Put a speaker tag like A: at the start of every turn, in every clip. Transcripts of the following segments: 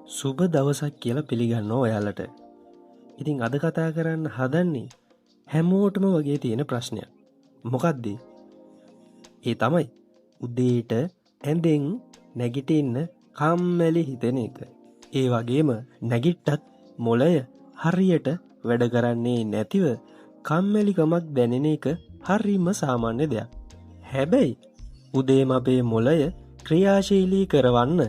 A: සුබ දවසක් කියලා පිළිගන්නවා ඔයාලට. ඉතින් අද කතා කරන්න හදන්නේ හැමෝටම වගේ තියෙන ප්‍රශ්නයක්. මොකද්ද? ඒ තමයි උදේට ඇඳෙන් නැගිටින්න කම්මැලි හිතෙන එක. ඒ වගේම නැගිට්ටත් මොළය හරියට වැඩ කරන්නේ නැතිව කම්මැලිකමක් දැනෙන එක හරිම සාමාන්‍ය දෙයක්. හැබැයි උදේම අපේ මොළය ක්‍රියාශීලී කරවන්න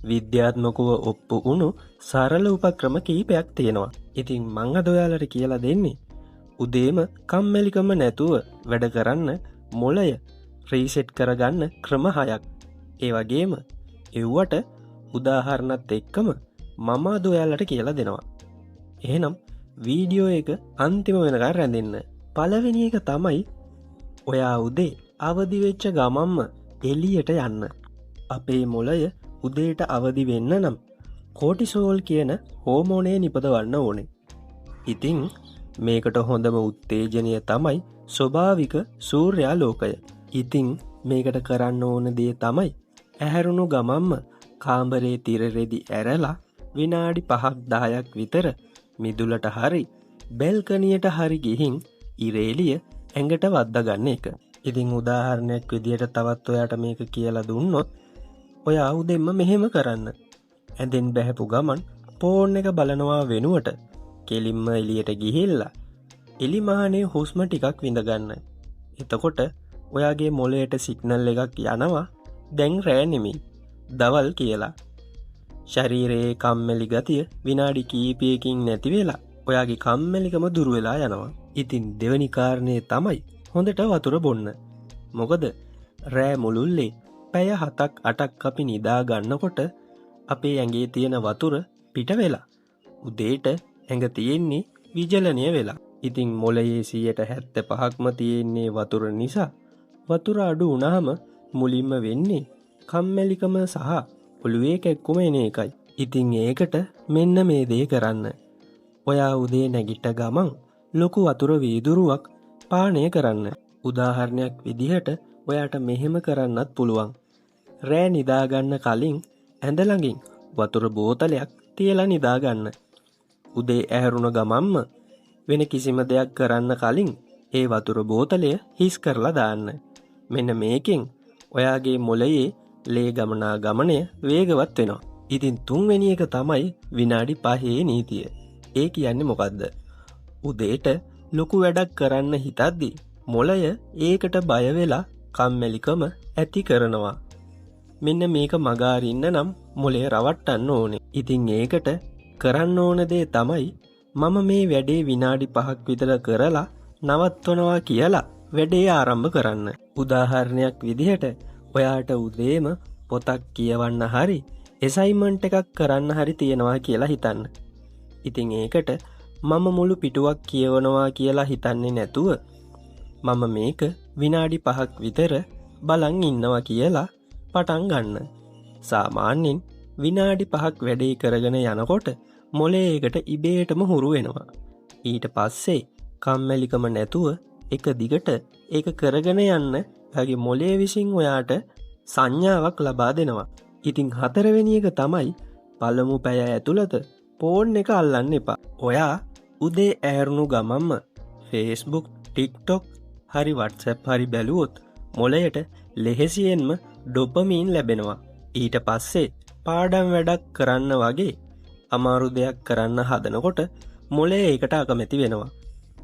A: විද්‍යාත්මකව ඔප්පු වුණු සරල උපක්‍රම කීපයක් තියෙනවා. ඉතින් මං අද ඔයාලට කියලා දෙන්නේ උදේම කම්මැලිකම නැතුව වැඩ කරන්න මොළය රීසෙට් කරගන්න ක්‍රම 6ක්. ඒ වගේම එව්වට උදාහරණත් එක්කම මම අද ඔයාලට කියලා දෙනවා. එහෙනම් වීඩියෝ එක අන්තිම වෙනකන් රැඳෙන්න. පළවෙනි එක තමයි ඔයා උදේ අවදි වෙච්ච ගමන්ම එළියට යන්න. අපේ මොළය උදේට අවදි වෙන්න නම් කෝටිසෝල් කියන හෝමෝනය නිපදවන්න ඕනේ. ඉතින් මේකට හොඳම උත්තේජනය තමයි ස්වභාවික සූර්යාලෝකය. ඉතින් මේකට කරන්න ඕන දේ තමයි ඇහැරුණු ගමන්ම කාමරේ තිර රෙදි ඇරලා විනාඩි 5ක් 10ක් විතර මිදුලට හරි බැල්කනියට හරි ගිහින් ඉරේලිය ඇඟට වද්දා ගන්න එක. ඉතින් උදාහරණයක් විදියට තවත් ඔයාට මේක කියලා දුන්නොත් ඔයා උදෙන්ම මෙහෙම කරන්න. ඇඳෙන් බැහැපු ගමන් ෆෝන් එක බලනවා වෙනුවට කෙලින්ම එළියට ගිහිල්ලා එලිමහනේ හුස්ම ටිකක් විඳ ගන්න. එතකොට ඔයාගේ මොළයට සිග්නල් එකක් යනවා දැන් රෑ නෙමෙයි දවල් කියලා. ශරීරයේ කම්මැලි ගතිය විනාඩි කීපයකින් නැති වෙලා ඔයාගේ කම්මැලිකම දුර වෙලා යනවා. ඉතින් දෙවෙනි කාරණේ තමයි හොඳට වතුර බොන්න. මොකද රෑ මුළුල්ලේ පැය 7ක් 8ක් අපි නිදා ගන්නකොට අපේ ඇඟේ තියෙන වතුර පිට වෙලා උදේට ඇඟ තියෙන්නේ විජලනය වෙලා. ඉතින් මොළයේ 75%ක්ම තියෙන්නේ වතුර නිසා වතුර අඩු වුණාම මුලින්ම වෙන්නේ කම්මැලිකම සහ ඔළුවේ කැක්කුම එන එකයි. ඉතින් ඒකට මෙන්න මේ දේ කරන්න. ඔයා උදේ නැගිට ගමන් ලොකු වතුර වීදුරුවක් පානය කරන්න. උදාහරණයක් විදිහට ඔයාට මෙහෙම කරන්නත් පුළුවන්. රෑ නිදාගන්න කලින් ඇඳ ළඟින් වතුර බෝතලයක් තියලා නිදාගන්න. උදේ ඇහැරුණ ගමන්ම වෙන කිසිම දෙයක් කරන්න කලින් ඒ වතුර බෝතලය හිස් කරලා දාන්න. මෙන්න මේකෙන් ඔයාගේ මොළයේ ලේ ගමනාගමනය වේගවත් වෙනවා. ඉතින් තුන්වෙනි එක තමයි විනාඩි 5 නීතිය. ඒ කියන්නේ මොකද්ද? උදේට ලොකු වැඩක් කරන්න හිතද්දි මොළය ඒකට බය වෙලා කම්මැලිකම ඇති කරනවා. මෙන්න මේක මගහරින්න නම් මොළය රවට්ටන්න ඕනේ. ඉතින් ඒකට කරන්න ඕන දේ තමයි මම මේ වැඩේ විනාඩි 5ක් විතර කරලා නවත්වනවා කියලා වැඩේ ආරම්භ කරන්න. උදාහරණයක් විදිහට ඔයාට උදේම පොතක් කියවන්න හරි ඇසයින්මන්ට් එකක් කරන්න හරි තියෙනවා කියලා හිතන්න. ඉතින් ඒකට මම මුළු පිටුවක් කියවනවා කියලා හිතන්නේ නැතුව මම මේක විනාඩි 5ක් විතර බලන් ඉන්නවා කියලා පටන් ගන්න. සාමාන්‍යයෙන් විනාඩි 5ක් වැඩේ කරගෙන යනකොට මොලේ ඒකට ඉබේටම හුරු වෙනවා. ඊට පස්සේ කම්මැලිකම නැතුව එක දිගට ඒක කරගෙන යන්න ඔයාගේ මොලේ විසින් ඔයාට සංඥාවක් ලබා දෙනවා. ඉතින් හතරවෙනි එක තමයි පළමු පැය ඇතුළත ෆෝන් එක අල්ලන්න එපා. ඔයා උදේ ඇහැරුණු ගමන්ම Facebook, TikTok හරි WhatsApp හරි බැලුවොත් මොළයට ලෙහෙසියෙන්ම ඩොපමීන් ලැබෙනවා. ඊට පස්සේ පාඩම් වැඩක් කරන්න වගේ අමාරු දෙයක් කරන්න හදනකොට මොළය ඒකට අකමැති වෙනවා.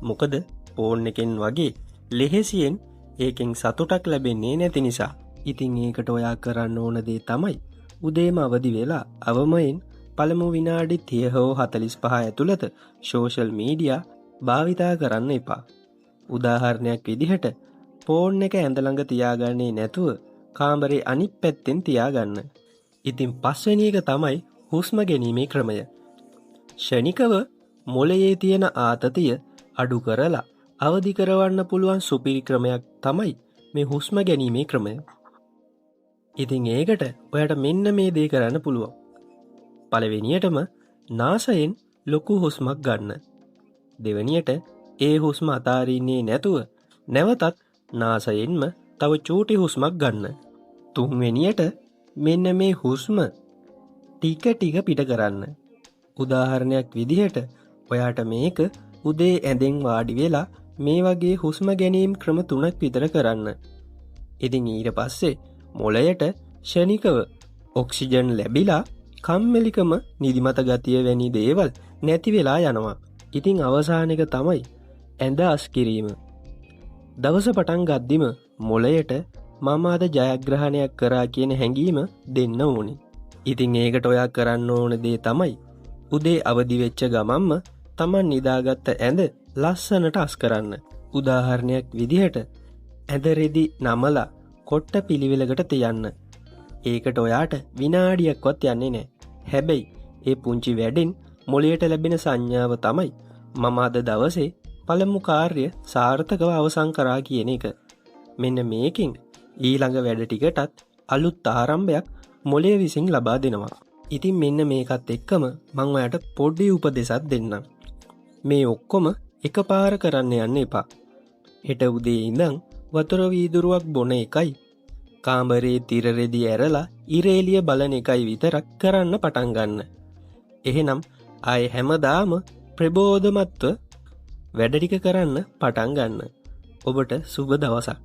A: මොකද ෆෝන් එකෙන් වගේ ලෙහෙසියෙන් ඒකෙන් සතුටක් ලැබෙන්නේ නැති නිසා. ඉතින් ඒකට ඔයා කරන්න ඕන දේ තමයි උදේම අවදි වෙලා අවමයෙන් පළමු විනාඩි 30 හෝ 45 ඇතුළත සෝෂල් මීඩියා භාවිතා කරන්න එපා. උදාහරණයක් විදිහට ෆෝන් එක ඇඳ ළඟ තියාගන්නේ නැතුව කාමරේ අනිත් පැත්තෙන් තියාගන්න. ඉතින් පස්වෙනි එක තමයි හුස්ම ගැනීමේ ක්‍රමය. ෂණිකව මොළයේ තියෙන ආතතිය අඩු කරලා අවදි කරවන්න පුළුවන් සුපිරි ක්‍රමයක් තමයි මේ හුස්ම ගැනීමේ ක්‍රමය. ඉතින් ඒකට ඔයාට මෙන්න මේ දේ කරන්න පුළුවන්. පළවෙනියටම නාසයෙන් ලොකු හුස්මක් ගන්න. දෙවැනියට ඒ හුස්ම අතාරින්නේ නැතුව නැවතත් නාසයෙන්ම තව චූටි හුස්මක් ගන්න. තුන්වෙනියට මෙන්න මේ හුස්ම ටික ටික පිට කරන්න. උදාහරණයක් විදිහට ඔයාට මේක උදේ ඇඳෙන් වාඩි වෙලා මේ වගේ හුස්ම ගැනීම් ක්‍රම 3ක් විතර කරන්න. ඉතින් ඊට පස්සේ මොළයට ක්ෂණිකව ඔක්සිජන් ලැබිලා කම්මැලිකම, නිදිමත ගතිය වැනි දේවල් නැති වෙලා යනවා. ඉතින් අවසාන එක තමයි ඇඳ අස් කිරීම. දවස පටන් ගද්දිම මොළයට මම අද ජයග්‍රහණයක් කරා කියන හැඟීම දෙන්න ඕනි. ඉතින් ඒකට ඔයා කරන්න ඕන දේ තමයි උදේ අවදි වෙච්ච ගමන්ම තමන් නිදාගත්ත ඇඳ ලස්සනට අස් කරන්න. උදාහරණයක් විදිහට ඇඳ රෙදි නමලා කොට්ට පිළිවෙලකට තියන්න. ඒකට ඔයාට විනාඩියක්වත් යන්නේ නෑ. හැබැයි ඒ පුංචි වැඩෙන් මොළයට ලැබෙන සංඥාව තමයි මම අද දවසේ පළමු කාර්ය සාර්ථකව අවසන් කරා කියන එක. මෙන්න මේකෙන් ඊළඟ වැඩ ටිකටත් අලුත් ආරම්භයක් මොළය විසින් ලබා දෙනවා. ඉතින් මෙන්න මේකත් එක්කම මං ඔයාට පොඩි උපදෙසක් දෙන්නම්. මේ ඔක්කොම එකපාර කරන්න යන්න එපා. හෙට උදේ ඉඳන් වතුර වීදුරුවක් බොන එකයි, කාමරේ තිර රෙදි ඇරලා ඉර එළිය බලන එකයි විතරක් කරන්න පටන් ගන්න. එහෙනම් ආයේ හැමදාම ප්‍රබෝධමත්ව වැඩ ටික කරන්න පටන් ගන්න. ඔබට සුබ දවසක්.